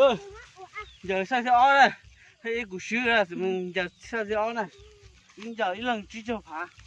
Ncaws xaj thib ob na, ib kuv swb, ncaws xaj thib ob na, ib ncaws ib leeg tsib caug phav.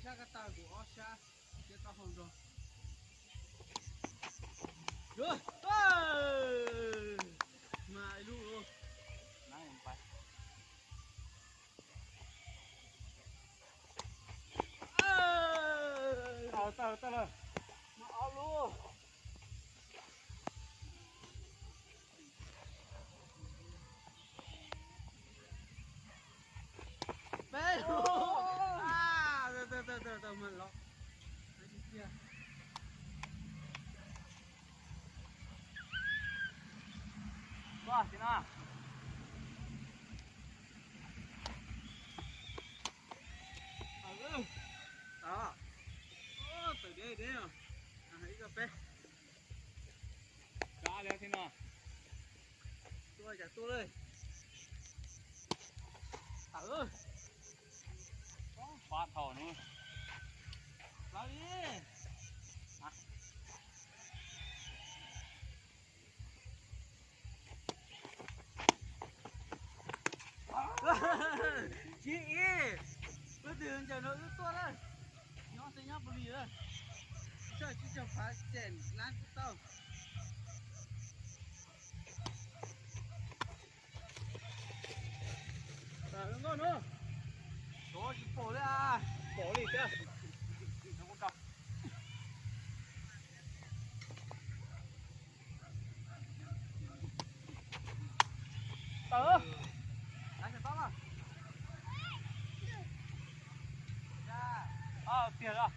Sab kab taw kuv ob sab, sab taub hau nrog. Mas ib lub. Tawg, tawg, tawg lawm. Mas ob lub. Peb lub. Tawg, tawg, tawg, tawg, mas los. Tuaj txiv no. Tawm deb deb os. Ib ko peb. Tso li thiab no. Tuaj cas tuaj lawm. Tawm. Pab thaum no. Tso li. Tsis ib, leej twg ncaws no wb tuaj lawm. Nyob xwb nyob puas li lawm. Tsis txog phav cem nab kuj tau. Nkauj no, tsis pom li, pom li thiab. Tawm. Tiag los.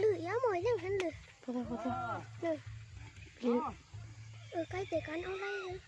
Lwm yuav mus yeej heev lwm. Kaib tes kab no laij.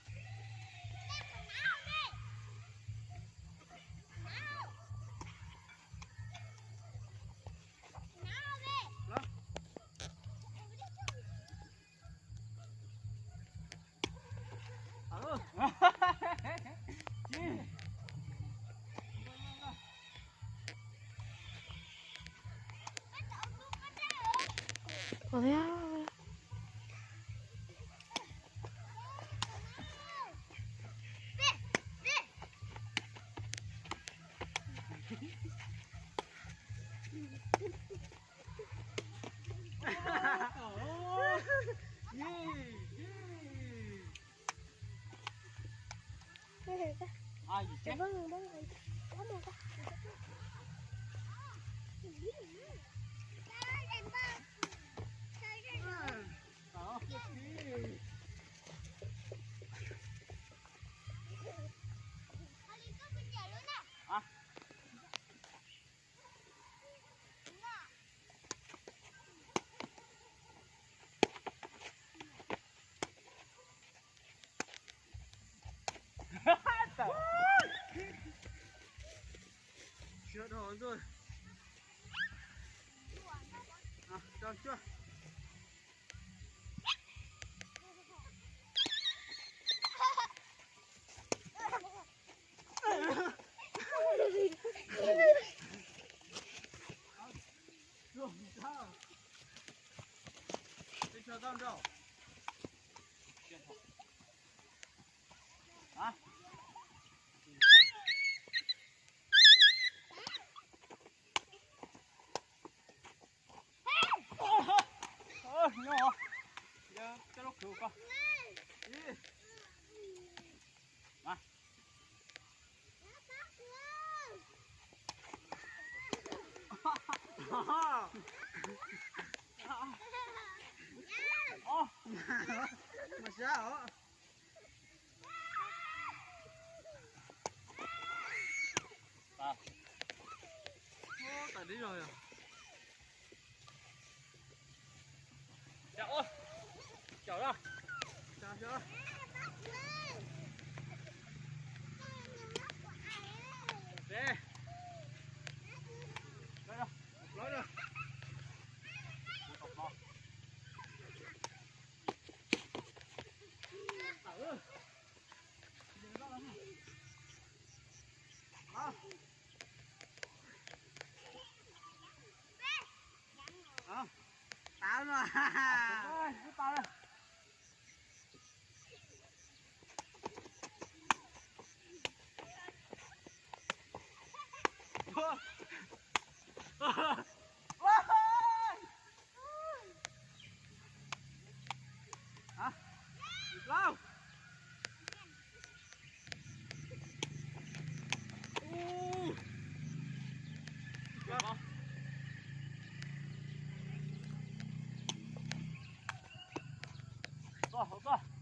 Sawv daws ntuj. Tso tsuag. Nyob, coj lub khwv ko. Mas sab os. Tawm deb zog yog. Caum, caum los. Caum, caum. Tuaj, hauv tuaj.